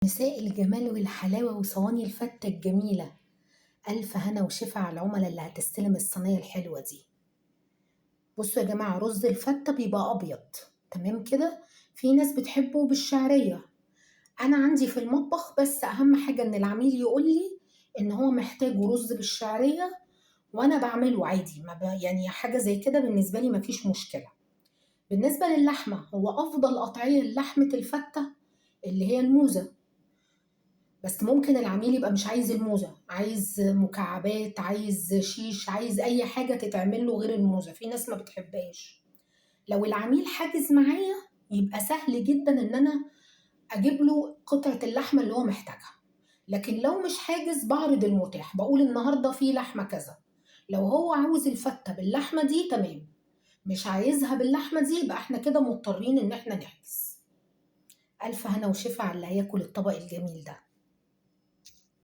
مساء الجمال والحلاوة وصواني الفتة الجميلة. ألف هنا وشفا على العملاء اللي هتستلم الصينية الحلوة دي. بصوا يا جماعة، رز الفتة بيبقى أبيض، تمام كده؟ في ناس بتحبه بالشعرية، أنا عندي في المطبخ بس أهم حاجة إن العميل يقول لي إن هو محتاجه رز بالشعرية وأنا بعمله عادي، ما يعني حاجة زي كده بالنسبة لي مفيش مشكلة. بالنسبة للحمة، هو أفضل قطعية لحمة الفتة اللي هي الموزة، بس ممكن العميل يبقى مش عايز الموزة، عايز مكعبات، عايز شيش، عايز أي حاجة تتعمل له غير الموزة، في ناس ما بتحبهاش. لو العميل حاجز معايا يبقى سهل جدا إن أنا أجيب له قطعة اللحمة اللي هو محتاجها، لكن لو مش حاجز بعرض المتاح، بقول النهاردة في لحمة كذا، لو هو عاوز الفتة باللحمة دي تمام، مش عايزها باللحمة دي يبقى احنا كده مضطرين إن احنا نحجز. ألف هنا وشفا على اللي هياكل الطبق الجميل ده.